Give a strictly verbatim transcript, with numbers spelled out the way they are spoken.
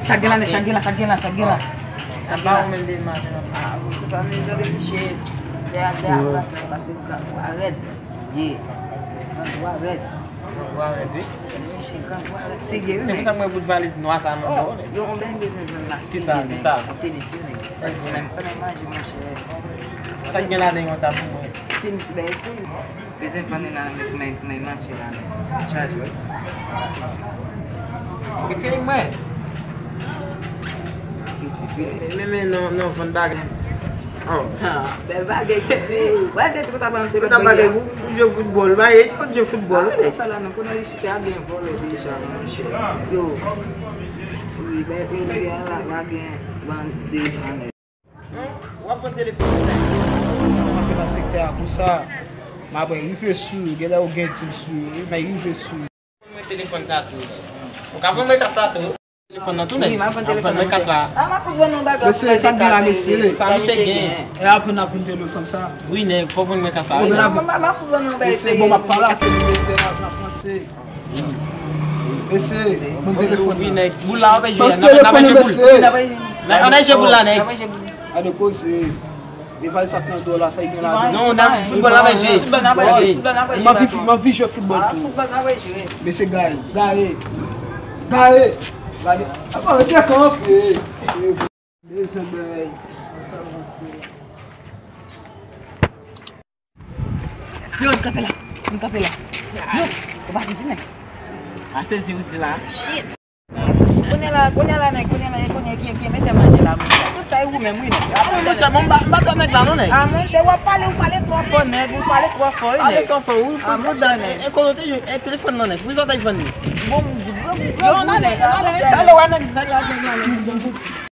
Sa gen la, nèg, sa gen la, sa gen la, sa gen la. Sa gen la. Ah, ou se pa vle tande, mesye. Dèyè, dèyè, pase, pase, gran bwa rèd. Ye. Gran bwa rèd. Gran bwa rèd, wi. Mesye, gran bwa rèd, serye, wi, men. Se pou sa mwen bout valiz nwa sa nan men w, nèg. Yo, mwen bezwen jwenn la, serye, men. Kisa, kisa? Yon tenis, wi, men. Mwen konnen manje, monchè. Sa k gen ladan yon sa pou mwen? Tenis, ben, se Bezwen vann li la, men, men, men manje la, men. Chaje, wi. Pitit mwen. Pitit, wi. Men, men, non, non, vann bagay. Oh. Ha, bèl bagay, pitit. Wè, pitit, konsa, ban m se lòt bagay pou, pou jwe foutbòl. Ba, e, pou jwe foutbòl, wi. Sa la, non, konnen isit a byen vòlè deja, monchè. Yo. Wi, bèl, bèl, bèl, la, la, gen bandi deja, nèg. Hum, w ap pran telefòn mwen. Mwen antre nan sektè a konsa. M ap rive sou, genlè ou gen dil sou, men rive sou. Mwen telefòn sa tou. Ou ka vann mwen kas la tou. Telefòn nan tou, nèg. Wi, m ap vann telefòn nan, mesye. A, m ap vann yon bagay. Mesye, sa gen la, mesye. Sa misye gen. E apre n ap vann telefòn sa. Wi, nèg, fò vann mwen kas la. Wi, nèg. M ap vann yon bagay. Mesye, bon, m ap pale ak ou, mesye, la, la panse. Mesye, ban m telefòn nan. Wi, nèg. Boul la, w ap jwe. Ban m telefòn nan, mesye. Ann al jwe boul la, nèg. Gade koze. E valiz sa k nan do la, sa y gen ladan? Non, n ap foutbòl, n ap jwe. Foutbòl, n ap jwe. M anvi, m anvi jwe foutbòl tou. Mesye, gaye, gaye, gaye. Gade. Apa, rete kanpe. Bezwen bay. Yo, m kanpe la. M kanpe la. Yo, ou pa sezi, nèg. A sezi ou di la. Shit. Kounye la, kounye la, nèg, kounye la, kounye ki, ki mete manje la, manje. Tout sa e ou menm, wi, nèg. A, wi, monchè, mwen, m pa, m pa tande nèg la, non, nèg. A, monchè, w ap pale, ou pale twò fò, nèg, ou pale twò fò, wi, nèg. Pale twò fò, wi. A, monchè, nèg. E kote w te jwenn, e telefòn nan, nèg? Pou sa w t ap vann li? Bon, bon, bon, nèg, talè w a nèg, nèg la, nèg la, nèg.